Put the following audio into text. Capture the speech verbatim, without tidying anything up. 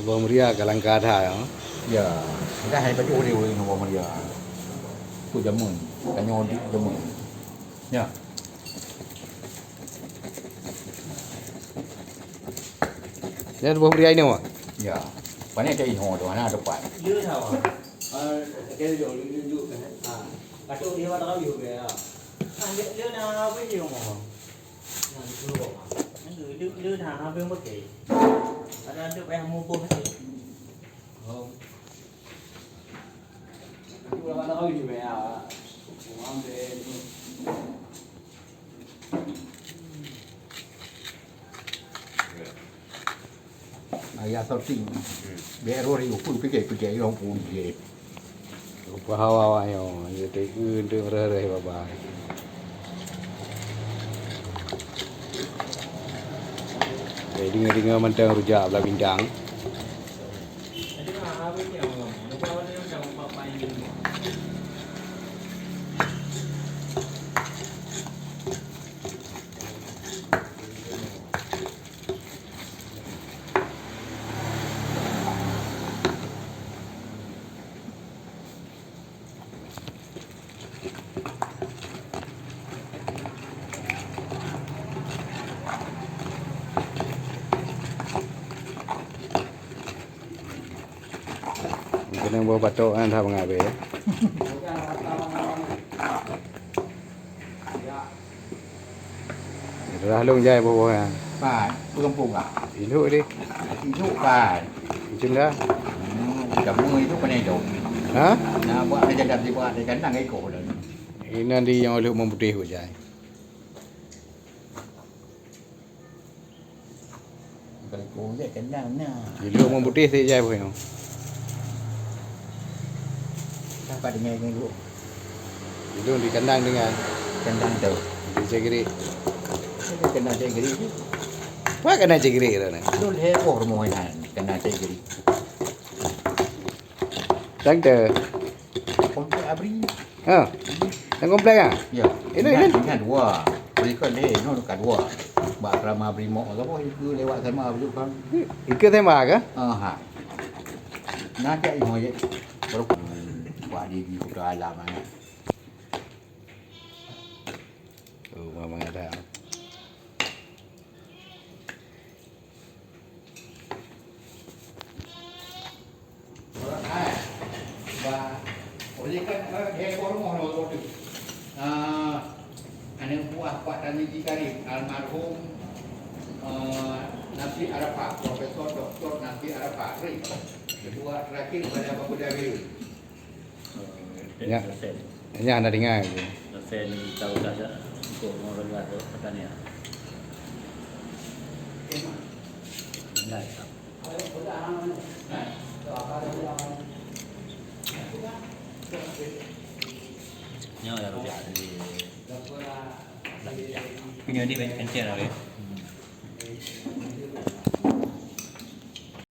Boh Muria ka langka that, ya. Ya, dah hai pajoh dia ureueng ngon Boh Muria. Tu jameun, tanyoe di jameun. Ya. Nyan Boh Muria inoe, Mak? Ya. Pane cak inoe tu, hana tempat. Dia dah, Mak. Ah, dia duduk, duduk, duduk kan. Ha. Patut dia mak tahu juga, ya. Ah, dia, dia nak apa dia, Mak? Nah, itu, Mak. Itu, itu, itu dah apa yang pakai? Ada, ada payah mubuh tu. Oh. Itu dah mana kau ni, Mak? Mau ambil tu. Ayah sorting. Bèk roh riuh pun pike-pike yong pun je. Rupa hawa-hawa nyoe, jadi untuk reh-reh baba. Eh, dengar-dengar mantong rujak belah bintang. Keuneuk boh batok nyan that bangai abéh. Dah lôn jai boh-boh nyan. Pat, peugampông kah? Ilok deh. Ilok pat. Macam dah. Hmm, kamu itu kena ilok. Ha? Nah, buat aja dah dibuat di kandang iko dah. Inan di nyang ilok meuputéh kok jai. Kalau kau lihat kandang nah. Ilok meuputéh si jai boh nyoe. Siapa dengar dengan ilok? Ilok di kandang dengan. Kandang tu. Di Cek Gerik. Itu kandang Cek Gerik tu. Apa kandang Cek Gerik tu ni? Ilok heboh rumah kan kandang Cek Gerik. Tang tu. Komplek abri. Ha. Nang komplek ah? Ya. Ini, ini. Ingat dua. Berikut leh, no ka dua. Bak selama abri mok ke apa, itu lewat selama abri kan. Ike tema ke? Ah, ha. Nah, cak imo je. Baru buat di, di kota alam kan. Oh, memang ada. Ba, oleh kan, eh, dia kormoh lo tu. Ah, aneuk buah Pak Tarmizi Karim, almarhum, eh, Nasir Arafat, Profesor Doktor Nasir Arafat, Ri. Kedua terakhir pada Abu Dhabi. Ya. Dosen. Ya, anda dengar. Dosen tahu saja untuk mengelola pertanian. Enggak. Nyoe dah rujak di. Punya ni banyak kencing lah, ya.